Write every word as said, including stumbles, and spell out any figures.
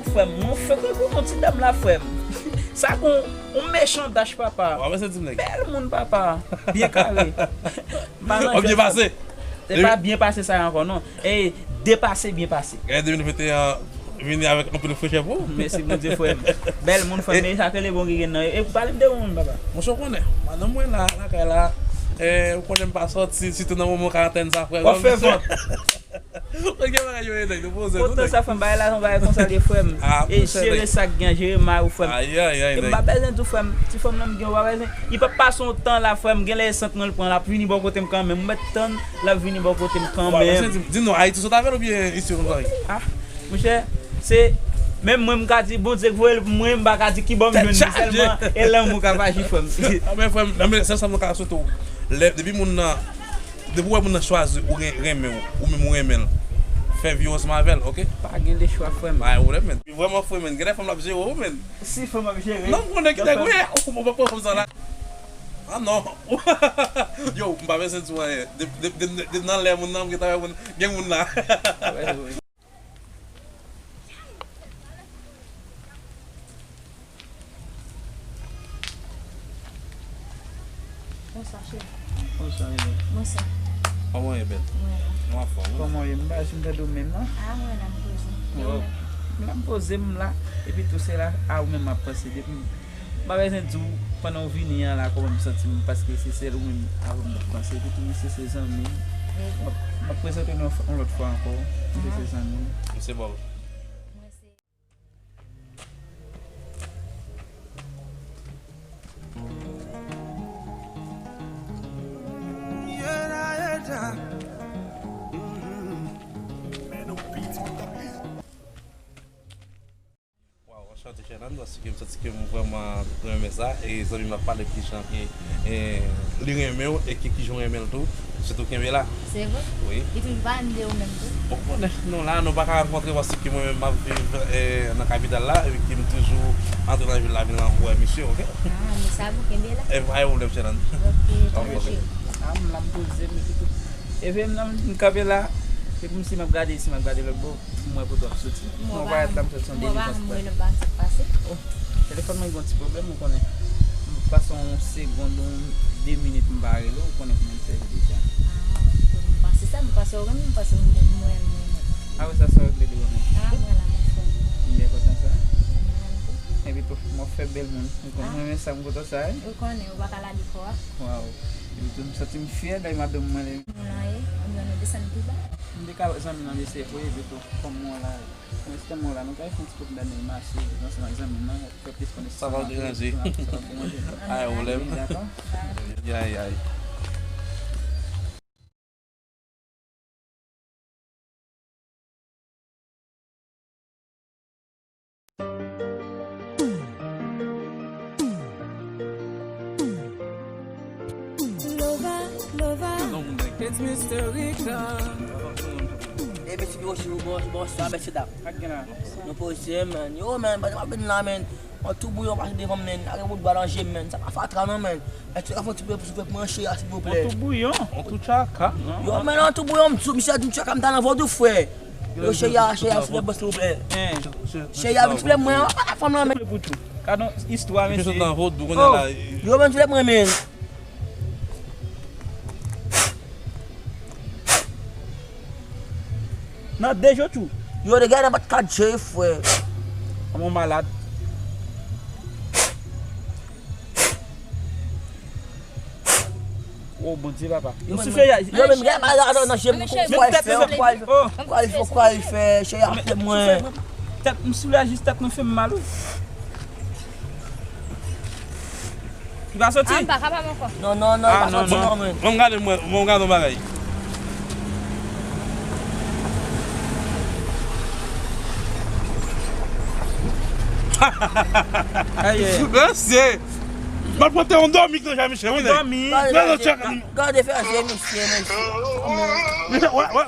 Frè m, mwen fèk renkontre yon ti dam la, frè m. Sa gon yon mechan dach, papa. W ap santi m nèg. Bèl moun, papa. Byen kare. M pa nan jwèt, frè m. Byen pase. Se pa byen pase sa ankò, non. E depase, byen pase. Gade de mil venteyen an vini avèk anpil frechè pou ou. Mèsi Bondye, frè m. Bèl moun, frè m, men sa k rele bon ki gen nan yo. E pale m de yon moun, papa. Monchè, w konnen, madanm mwen la, lakay la, e, ou konnen m pa sòti, sitou nan moman karantèn sa, frè. W ap fè vant. Ou gen bagay yo ede, nou poze nou. Kontan sa, frè m, bagay la, yon bagay konsa l ye, frè m. E jere sa k gen, jere mari w, frè m. Ayayay. E m pa bezwen di w, frè m, ti fanm nan m gen, ou pa bezwen. Li p ap pase yon tan la, frè m, genlè e sant nan l pran, l ap vini bò kote m kanmenm. Ou mèt tann, l ap vini bò kote m kanmenm. Di nou, Ayiti sot avè l oubyen isi nou anvi? Ah, monchè, se, menm mwen m ka di Bondye k voye l pou mwen, m pa ka di kibò m jwenn li, sèlman e lanmou k ap aji, frè m. Ah, men frè m, nan men sèl sa mwen ka swete w, lè, depi moun nan, depi w wè moun nan chwazi ou ren-, renmen w, ou menm ou renmen l, fè vye w ansanm avè l, oke? Pa gen de chwa, frè m. Pa gen pwoblèm, men. Vrèman, frè m, men, gen de fanm l ap jere w, men. Si fanm ap jere. Non, m konnen ki nèg ou ye, ou p ap pran fanm sa la. Ah non. Yo, m pa bezwen di w anyen. Depi, depi, depi, depi nan lè moun nan, m gentan wè moun, gen moun la. Wi, wi. Bonswa, cheri. Bonswa, Rebèl. Bonswa. Kòman w ye, bèl? Mwen la. Mwen anfòm, wi. Kòman w ye? M pa janm tande w menm, non? Ah, mwen la, m poze. Wow. M la, m poze, m la. Epi tou, se la, a ou menm m ap panse. Depi m M pa bezwen di w, pandan w vini an la, kòman m santi m, paske se sèl ou menm avè m m t ap panse. Epi tou, misye se zanmi m. M ap, m ap prezante w yon, yon lòt fwa ankò. Misye se zanmi m. Misye bò. Waw, anchante, Sherlande, paske m santi ke m vrèman renmen sa. E zanmi m ap pale kijan ke, e, li renmen w e ke kijan w renmen l tou. Sitou kenbe la. Se vre? Wi. Li toujou pale m de ou menm tou? Bon, konnen nou la, nou pa ka rankontre paske mwen menm m ap viv, e, nan kapital la, epi ke m toujou antre nan vil la vin wè misye, oke? Ah, men sa bon, kenbe la. E pa gen pwoblèm, Sherlande. Oke, cheri. Ah, m la m poze m epi tou. Epi m nan, m kanpe la, se kòmsi m ap gade isi, m ap gade lòt bò. M wè kote w ap soti. Mwen pa ret la, m sot se yon delivrans. Mwen pa janm wè nan bagay sa k pase. Oh, telefòn mwen gen yon ti pwoblèm, ou konnen. M pase yon segond, yon de minit, m pa rele w, ou konnen kòman l fè deja. Ah, m panse sa, m panse w renmen, m panse w renmen mwen. Apre sa, sa w regle de ou menm? Ah, mwen la, m anfòm. M byen kontan sa. Mwen menm tou. Epi tou, m ap fè bèl moun. Ou konnen, mwen renmen sa, m kontan sa, wi. Ou konnen, ou pa ka lage kò a. Waw. Epi tou, m santi m fyè, dèyè madanm mwen, lè moun lan ye, ann nou desann pi ba. M te ka zanmi nan mesye pou epi tou, kòm mwen la, pou enstan mwen la, nou ka fè yon ti pwomnad nan mache, ansanm ak zanmi m nan, fè plis konesans. Sa pa deranje. Sa pa deranje. Ay, pwoblèm. Dakò? Ay, ay. Lova, Lova. It's Mister Rica. E mesye Piwo, si ou bon, bon, sa, mesye dam. Nou poze, man. Yo, man, pa, pa vin la, man. Yon tou bouyon pase devan m, man. Ak yon bout bwa nan je m, man. Sa pa fatra, non, man. Èske w ka fè yon ti bouyon pou soufle pou mwen, cheri, silvouplè? Yon tou bouyon? Yon tou tchaka? Yo, man, yon tou bouyon, m di w, misye di m tchaka, m ta nan vodou, frè. Yo, cheri a, cheri a, silvouplè, silvouplè. Cheri a, vin soufle mwen, an, pa fanm lan, man. Gadon istwa, mesye. Misye sot nan vodou, kounye a la. Yo, man, soufle mwen, man. Nan de jou tou. Yo, de gade nan pat kat je, frè. Kòman w malad? Oh, Bondye, papa. M soufle, yo, men gade malad nan je m. Kwa l fè, kwa l fè, kwa l fè, cheri a fè mwen. Tèt, m soufle jis tèt mwen fè m mal, wi. Li pa soti? Ah, m pa kapab ankò. Non, non, non, li pa soti non, men. Ban m gade, mwen, ban m gade yon bagay. Mesye, m ap pote yon dòmi k nan Jean Michel, wi, nèg. Gade fè se misye, mesye. Mesye, wè, wè.